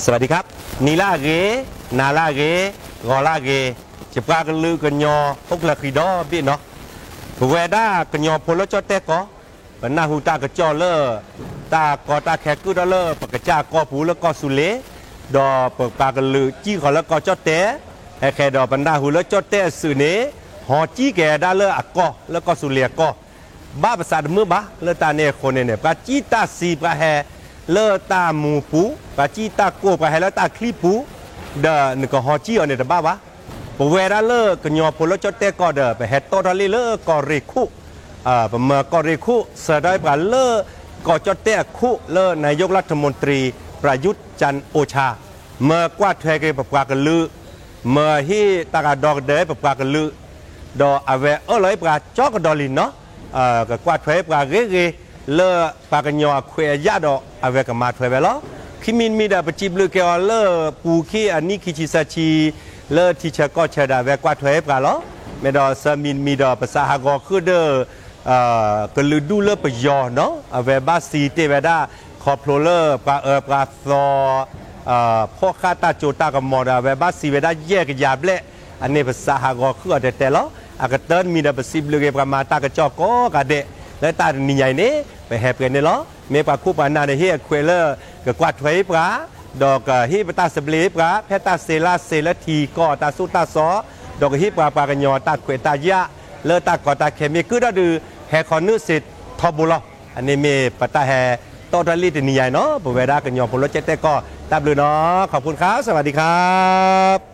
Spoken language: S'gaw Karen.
สวัสดีครับ နံၤလၢအဂ့ၤ, နၤလၢအဂ့ၤ, ဂီၤလၢအဂ့ၤ, ယပှၤကလုာ်ကညီဖိကျၢၤဃံဒီဘ့ၣ်နီၤ, ပဝဲဒၣ်ကညီဖိလၢကၠီၣ်တဲၣ်ကီၢ်, ပနၢ်ဟူတၢ်ကစီၣ်လၢ တၢ်ကီတၢ်ခဲကုၣ်ထီၣ်လၢပကစၢ်ကီၢ်ပူၤလၢကီၢ်သူလ့ၤ, ဒီးပပှၤကလုာ်စံၣ်ဃီၤလၢကီၢ်ကၠီၣ်တဲၣ်, ဟဲဃဲဒီးပနၢ်ဟူလၢကၠီၣ်တဲၣ်အစုးန့ၣ် ဟီကၠံက့ၤဒၣ်လၢအကီၢ် လၢကီၢ်သူလ့ၤအကီၢ် ဘၣ်ပသးတမုာ်ဘၣ်. လၢတၢ်န့ၣ်အဃိန့ၣ်န့ၣ် ပှၤစံၣ်တၢ်စံးပှၤဟဲလၢတၢ်မူပူၤ, ပှၤစံၣ်တၢ်ကိၢ်ပှၤဟဲလၢတၢ်ချံပူၤ, ဒီးနကဟီကၠံအီၤန့ၣ်တဘၣ်ဘၣ်. ပဝဲဒၣ်လၢကညီဖိလၢကၠီၣ်တဲၣ်ကီၢ်ဒီး ပဟဲတီၣ်ထီၣ်လံလၢကီၢ်ရ့ၣ်ခိၣ်, ပမၢကီၢ်ရ့ၣ်ခိၣ် ဆှၢထီၣ်ပှၤလၢ ကီၢ်ကၠီၣ်တဲၣ်အခိၣ်လၢ นายกรัฐมนตรี ประยุทธ์ จันทร์โอชา မၢကွၢ်ထွဲက့ၤပပှၤကလုာ်, မၢဟ့ၣ်တၢ်ကဒီကဒၢပပှၤကလုာ်, ဒီးအဝဲအၢၣ်လီၤဟ့ၣ်ပှၤကၠီကဒီးလံနီၤ, ကကွၢ်ထွဲပှၤဂ့ၤဂ့ၤ လၢပှၤကညီအခွဲးအယာ်ဒီးအဝဲကမၤထွဲဝဲလီၤ. ခံမံၤတမံၤဒီး ပစံးဘျုးက့ၤအီၤလၢပူၤခံအနံၣ်ခံဆံသၢဆံ လၢထံဆၢကီၢ်ဆၢဒီးအဝဲကွၢ်ထွဲဟ့ၣ်ပှၤလီၤ. မ့ၢ်ဒီးဆၢမံၤတမံၤဒီး ပသးဟးဂီၤဃုာ်ဒီး ကလုာ်ဒူၣ်လၢပယီၤနီၤ, အဝဲဘၣ်စံးတ့ၢ်ဝဲဒၣ် ခီဖျိလၢပှၤအၢပှၤသီ ဖီၣ်ဃာ်တၢ်စိတၢ်ကမီၤဒီး အဝဲဘၣ်စံးဝဲဒၣ်ယဲၢ်ကယၤဘျဲၣ်, အန့ၣ်ပသးဟးဂီၤဃုာ်အီၤတဲတဲလီၤ. အကတၢၢ်တမံၤဒီး ပစံးဘျုးက့ၤပှၤမၤတၢ်ကစီၣ်ကိးဂၤဒဲး လၢတၢ်တနံၤညါအံၤန့ၣ် ပဟဲပှဲၤန့ၣ်လီၤ. မ့ၢ်ပှၤခိၣ်ပှၤနၢ်န့ၣ် ဟ့ၣ်အခွဲးလၢ ကကွၢ်ထွဲဟ့ၣ်ပှၤ, ဒီးကဟ့ၣ်ပတၢ်သဘျ့ဟ့ၣ်ပှၤ ဖဲတၢ်စ့လၢစ့လၢထံကီၢ်တၢ်သိၣ်တၢ်သီ, ဒီးကဟ့ၣ်ပှၤပှၤကညီတၢ်ခွဲးတၢ်ယာ် လၢတၢ်ကီတၢ်ခဲမ့ၢ်ကုၣ်ထီၣ်ဒီး ဟဲခီနုာ်စ့ထီဘိလီၤ. အန့ၣ်မ့ၢ်ပတၢ်ဟဲတီၣ်ထီၣ်လံတနံၤညါအံၤနီၤ, ပဝဲဒၣ်ကညီဖိလၢကၠီၣ်တဲၣ်ကီၢ် တၢ်ဘျုးနီၤ, ขอบคุณครับ สวัสดีครับ